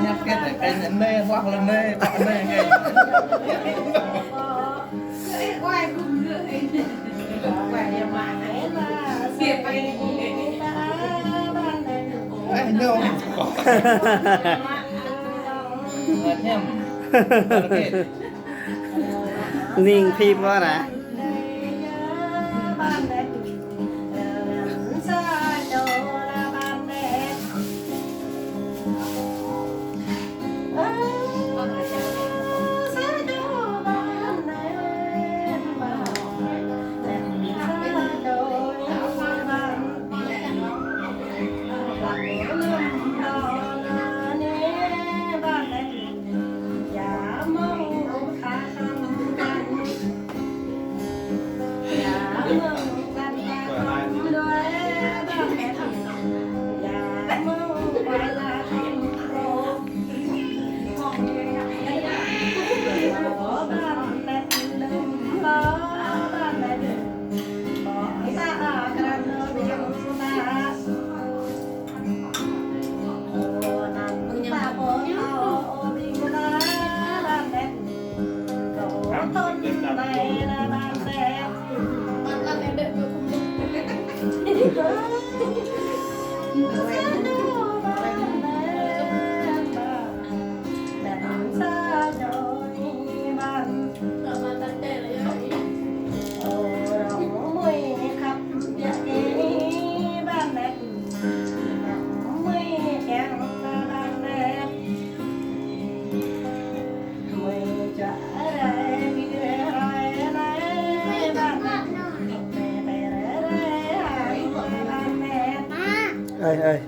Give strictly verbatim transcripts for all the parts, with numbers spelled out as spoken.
Nhập kết để cái này hoặc là này hoặc này cái. Ê, nhầm. Nhầm. Ninh phim quá nè. Ơi, ơi.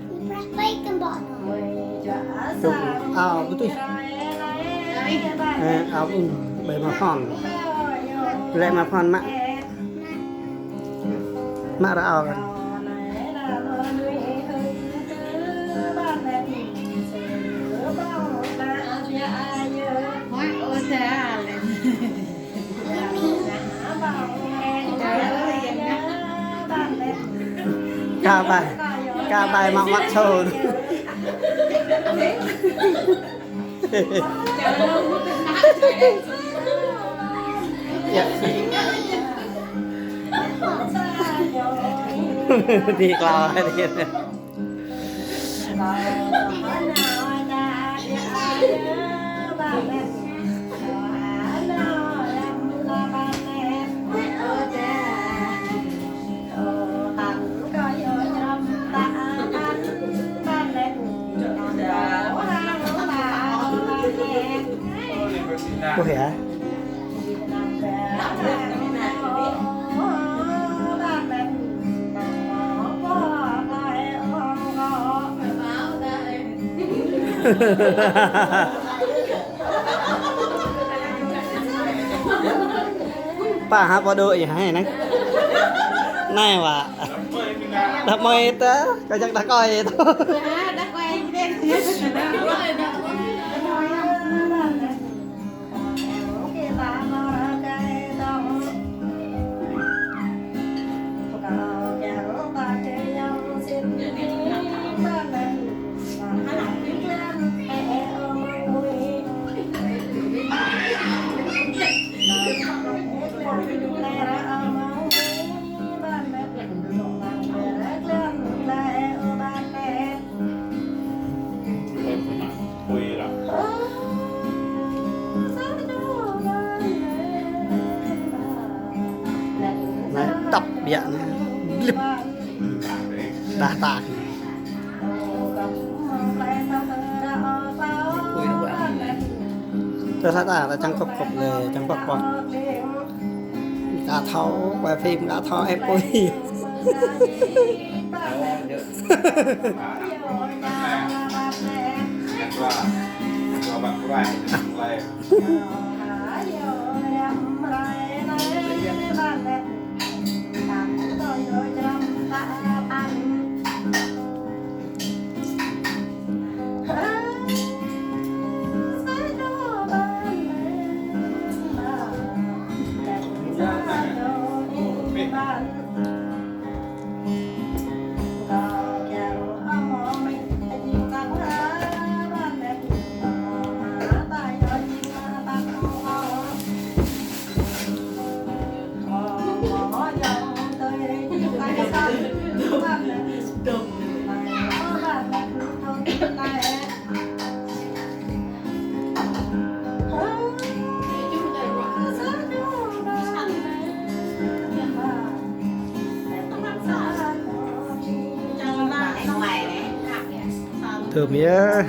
Tŭ, ao, bơtui. Ơ, ao, ưm, ƀơi mă phôn. Lĕ mă phôn mă. Mă ră ao kơ. Ka ƀai, ka ƀai mă măt sô. Yă. Đi klo đi. Ƀuh yă. Pă hă pô đôč ih hă anai. Anai wă. Đah mơi tơ, kơ jăk đah kơi tơ. Anai tŏp biă anai. Glip. Dah ta. Tơdah ta, ta čang kŏp kŏp lĕ, čang pŏk pŏk. Ka thâo, quay phim ka thâo ĕp apui. Thơm yơh.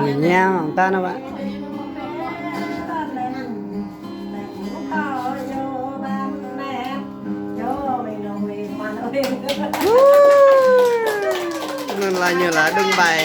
Nhẹ nhàng ta nè bạn. Woo. Anŭn lah ñu lah đơ̆ng ƀai.